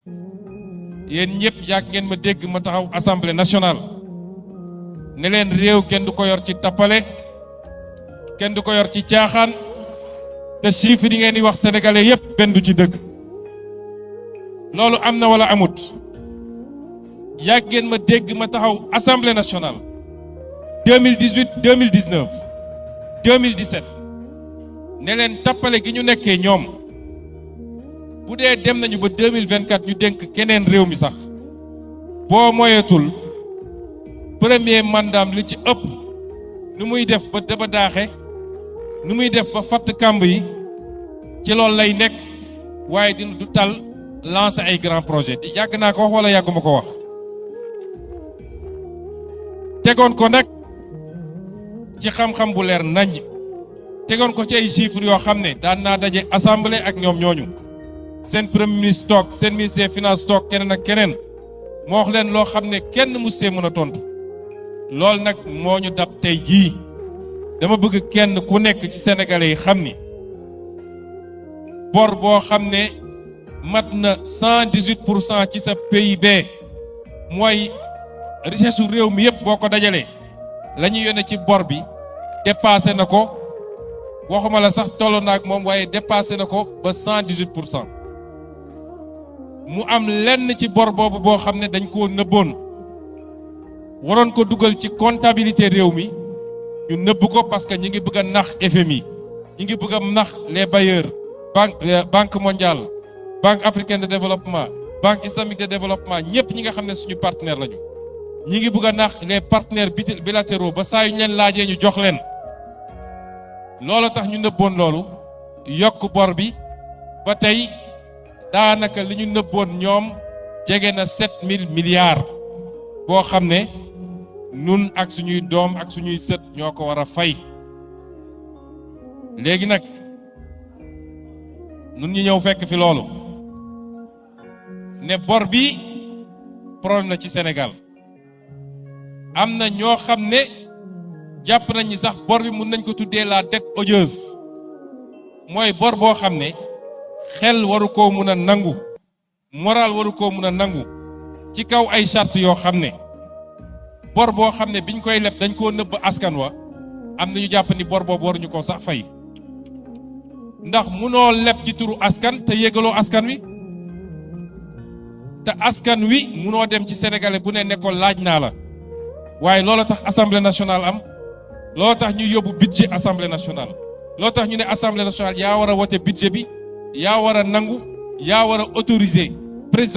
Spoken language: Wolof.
yéen ñëpp yàgg ngeen ma dégg ma taxaw assemblée nationale ne leen réew kenn du ko yor ci tappale kenn du ko yor ci caaxaan te chiffres yi ngeen di wax sénégalais yépp benn du ci dëgg loolu am na wala amut yàgg ngeen ma dégg ma taxaw assemblée nationale 2018 2019 2017 ne leen tappale gi ñu nekkee ñoom bu dee dem nañu ba 2024 ñu dénk keneen réew mi sax boo moyetul premier mandat li ci ëpp nu muy def ba daba daaxe nu muy def ba fatt kàmb yi ci loolu lay nekk waaye dina du tal lancer ay grand projet di yàgg naa ko wax wala yàgguma ko wax tegoon ko nag ci xam-xam bu leer nañ tegoon ko ci ay chiffres yoo xam ne daan naa daje assemblée ak ñoom ñooñu seen premier ministre toog seen ministre des finances toog keneen ak keneen moo wax leen loo xam ne kenn mu see mën a tontu loolu nag moo ñu dab tey jii dama bëgg kenn ku nekk ci sénégalais yi xam ni bor boo xam ne mat na 118% ci sa PIB mooy richesse su réew mi yëpp boo ko dajalee la ñuy yónnee ci bor bi dépassé na ko waxuma la sax tolloo na ak moom waaye dépassé na ko ba 118%. mu am lenn ci bor boobu boo xam ne dañ koo nëbboon waroon ko dugal ci comptabilité réew mi ñu nëbb ko parce que ñi ngi bëgg a nax FMI ñi ngi bëgg a nax les bailleurs banque mondiale banque africaine de développement banque islamique de développement ñëpp ñi nga xam ne suñu partenaire lañu ñi ngi bëgg a nax les partenaires bilatéraux ba saa yu ñu leen laajee ñu jox leen loolu tax ñu nëbboon loolu yokk bor bi ba tey daanaka li ñu nëbboon ñoom jege na 7000 milliards boo xam ne nun ak suñuy doom ak suñuy sët ñoo ko war a fay léegi nag nun ñu ñëw fekk fi loolu ne bor bi problème na ci Sénégal am na ñoo xam ne jàpp nañ ni sax bor bi mun nañ ko tuddee la dette odieuse mooy bor boo xam ne xel waru koo mun a nangu moral waru koo mun a nangu ci kaw ay charte yoo xam ne bor boo xam ne biñ koy leb dañ koo nëbb askan wa am na ñu jàpp ni bor boobu waruñu ko sax fay ndax munoo leb ci turu askan te yégaloo askan wi te askan wi munoo dem ci sénégalais bu ne ko laaj naa la waaye loolu tax assemblée nationale am loolu tax ñu yóbbu budget assemblée nationale loolu tax ñu ne assemblée nationale yaa war a wote budget bi yaa war a nangu yaa war a autoriser président